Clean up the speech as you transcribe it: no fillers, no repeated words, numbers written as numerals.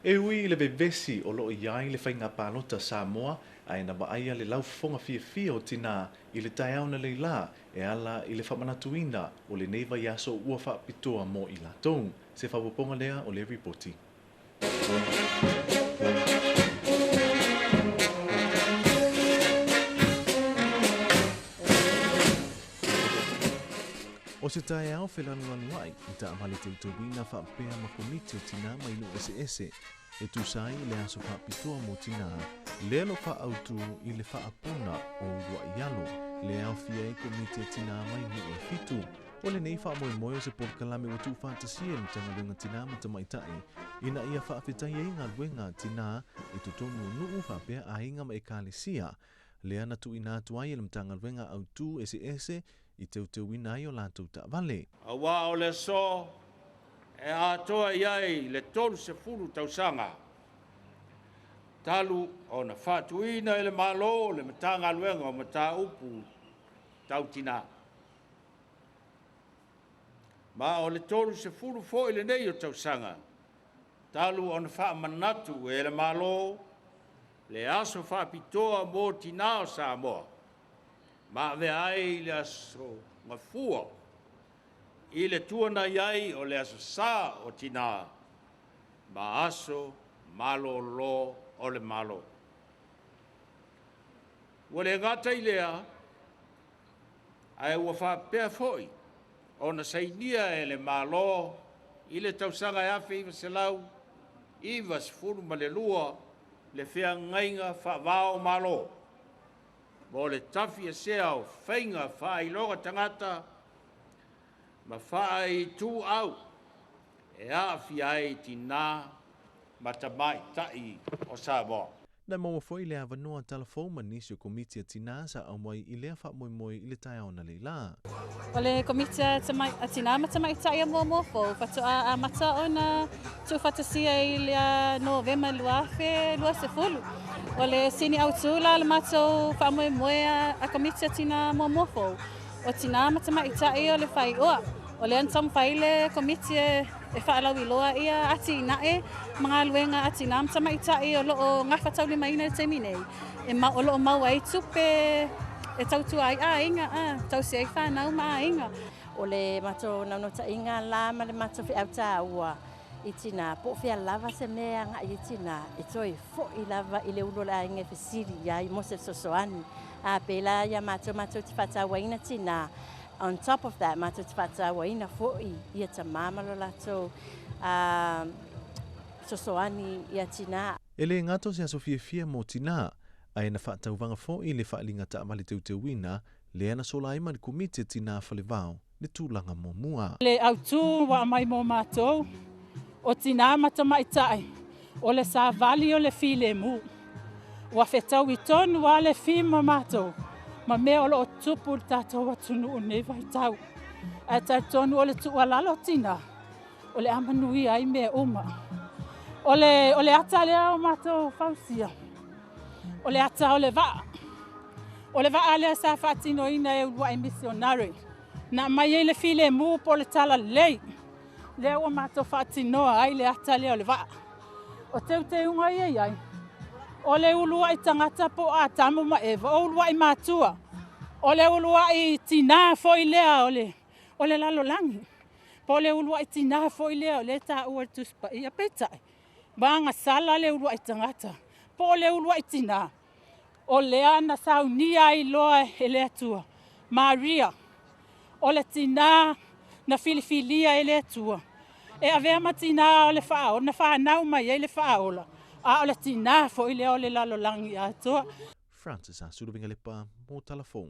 E ui i le vevesi o lo o i ai le faiga palota a Samoa, ae na vaaia le laufofoga fiafia o tinā i le taeao analeila e ala i le faamanatuina o lenei vaiaso ua faapitoa mo i latou. Se faaopoopoga lea o le ripoti. O se taeao felanulanuai i taavale teuteuina faapea ma komiti o tinā mai nuu eseese e tusa ai i le aso faapitoa mo tinā, lea o lo o faaautu i le faapuna o uluai alo, lea e aofia ai komiti a tinā mai nuu e fitu. O lenei faamoemoe o se polokalame ua tuufaatasia e le Matagaluega Tinā ma Tamaitai ina ia faafetai ai galuega a tinā i totonu o nuu faapea aiga ma ekalesia, lea na tuuina atu ai e le Matagaluega autu eseese i teuteuina ai o latou taavale. Aua o le aso e atoa i ai le 30 tausaga talu ona faatuina e le Malo le Matagaluega o Mataupu Tau Tinā. Ma o le 30 foi lenei o tausaga talu ona faamanatu e le Malo le aso faapitoa mo tinā o Samoa, ma avea ai le aso gafua i le tuanai ai o le aso sa o tinā ma aso malolo o le Malo. Ua le gata i lea, ae ua faapea foi ona sainia e le Malo i le tausaga 1992 le feagaiga faava-o-Malo mo le tafiesea o faiga faailoga tagata ma faaituau e aafia ai tinā ma tamaitai o Samoa. Na maua foi le avanoa talafou ma nisi o komiti a tinā sa auai i lea faamoemoe i le taeao analeila. O le Komiti a Tinā ma Tamaitai a Muamua Fou faatoa amata ona tuufaatasia i le Novema 2020. O le sini autu la o le matou faamoemoe a Komiti a Tinā Muamua Fou, o tinā ma tamaitai o le faaiʻoa. O lea na taumafai le Komiti e faalauiloa ia atinae ma galuega a tinā ma tamaitai o lo o gafataulimaina i le taimi nei, e o lo o maua ai tupe e tautua ai aiga, tausi ai fanau ma aiga. O le matou naunautaiga la ma le matou feau taua i tinā, po o fea lava se mea e agai ai tinā, e toe foi lava i le ulu o le aiga e fesili i ai mo se fesoasoani. A pēlā ia matou, matou te faatauaina tinā. On top of that, matou te faatauaina foi ia tamā ma lo latou fesoasoani ia tinā. E le gata o se aso fiafia mo tinā, ae na faatauvaga foi le faaaliga taavale teuteuina lea na sola ai ma le Komiti a Tinā Falevao le tulaga muamua. Le autu ua aumai mo matou, o tinā ma tamaitai, o le savali o le filemu. Ua fetaui tonu lava le fi ma matou, ma mea o lo o tupu i le tatou atunuu i lenei vaitau. Ae talitonu o le tuualalo tinā, o le a manuia ai mea uma. O le, o le ata lea o matou fausia, o le ata o le vaa. O le vaa lea sa faatinoina e uluai misionare, na aumai ai le filemu po o le talalelei, lea ua matou faatinoa ai le ata lea o le vaa. O teuteuga ia i ai, o le uluai tagata po o Atamu ma Eva, o uluai matua, o le uluai tinā foi lea o le, o le lalolagi, po o le uluai tinā foi lea o lea e taua i le Tusi Paia. Peitai, ua agasala le uluai tagata, po o le uluai tinā, o lea na saunia ai loa e le Atua, Maria, o le tinā na filifilia e le Atua, e avea ma tinā o le Faaola, na fanau mai ai le Faaola, a o le tinā foi lea o le lalolagi atoa. Francis Asulovingalepa mo Talafou.